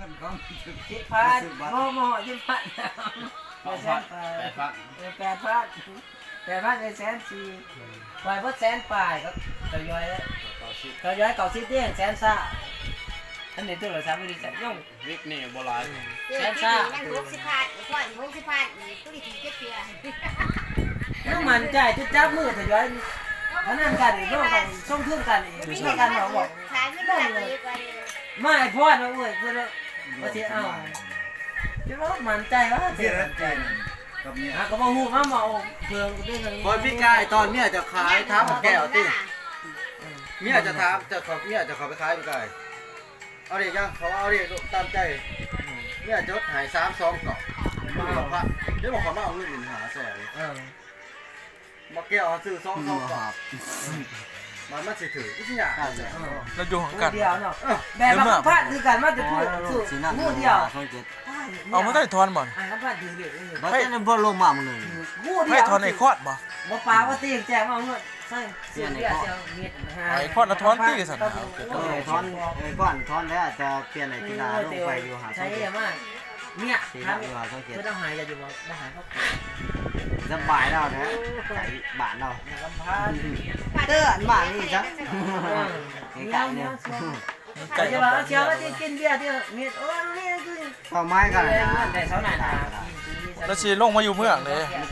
ສິບພັນ ບໍ່ ບໍ່ຮອດສິບພັນ ແປດພັນ ເອີ ແປດພັນ ແປດພັນ ເປັນແສນສີ່ ປາຍ ເບິດແສນປາຍ ກໍທະຍອຍ ເກົ້າສິບ ທະຍອຍ ເກົ້າສິບ ເດ້ ແສນຊາວ ອັນນີ້ໂທລະສັບ ບໍ່ໄດ້ໃຊ້ ຍັງ ວິກນີ້ບໍ່ຫຼາຍ ແສນຊາວ ມັນຫົກສິບພັນ ອີກຮ້ອຍຫົກສິບພັນ ອີກ ຕົວນີ້ຖືກຈັກເທື່ອ ຍັງໝັ້ນໃຈ ຈົນຈັບມືທະຍອຍ ອັນນັ້ນກັນອີກ ລົງກັນ ສົ່ງທຶນກັນອີກ ຊ່ວຍກັນເວົ້າ ຂາຍເງິນເດືອນອີກ ມາໃຫ້ພອນວ່າ ໂອ້ຍ ເພິ່ນວ່າຊິເອົາ ຈະວ່າໝັ້ນໃຈວ່າ ເສຍແລ້ວ ກັບເມຍ ຫາກໍບໍ່ຮູ້ ມາເວົ້າເພິ່ນ ຂ້ອຍປີກາຍຕອນເມຍຈະຂາຍ ຖາມແກ້ວຕິ ເມຍຈະຖາມ ເຈົ້າເຂົ້າ ເມຍຈະເຂົ້າໄປຂາຍປີກາຍ ເອົາເດຍັງ ເຂົາວ່າເອົາເດຕາມໃຈ ເມຍຈົດໃຫ້ ສາມສອງເກົ້າ ມື້ລະພັນ ເດ ບອກເຂົາມາເອົາເງິນອີກຫ້າແສນ ເອີ ບັກແກ້ວຊື້ສອງສອງເກົ້າ ມັນ ມັນຊິຖືກ ອີ່ຫຍັງ ລະຢູ່ຫ້ອງກັນ ດຽວເນາະ ເອີ ແບບວ່າພັນຄືກັນ ມາແຕ່ຜູ້ຊື້ ມື້ດຽວ ເອົາມາໄດ້ທອນບໍ່ ອ່າ ພັນຖືກເດ້ ໄປ ບໍ່ລົງມາມື້ໜຶ່ງ ມື້ດຽວ ໄປທອນໄອ້ຄອດບໍ່ ບໍ່ປາວ່າຕີງແຈກມາເງິນ ໃສ່ເສື້ອເບຍ ເສື້ອເມັດ ໄອ້ຄອດລະທອນຕີກັນຊັ້ນນະ ເອີ ທອນ ເອີ ກ່ອນທອນແລ້ວ ຈະປ່ຽນໄອ້ກິນລາລົງໄປຢູ່ຫາ ໃຊ້ມາ ເມຍ ຊິນັບຢູ່ຫາສັງເກດ ເພິ່ນເອົາໃຫ້ລະຢູ່ບໍ່ ໄດ້ໃຫ້ເຂົາ ສະບາຍແລ້ວນະ ໄກບ້ານເຮົາ ເຕີນບ້ານນີ້ຊະ ເອີ ໃກ້ໆ ເນາະ ໄກ ຢ່າວ່າເອົາເສື້ອມາຕິ ກິນເບຍຕິ ເມັດ ໂອ້ຍ ນີ້ຄື ເປົ້າໝາຍກັນນະ ໄດ້ເທົ່ານັ້ນນະ ລະຊິລົງມາຢູ່ເມືອງເດ້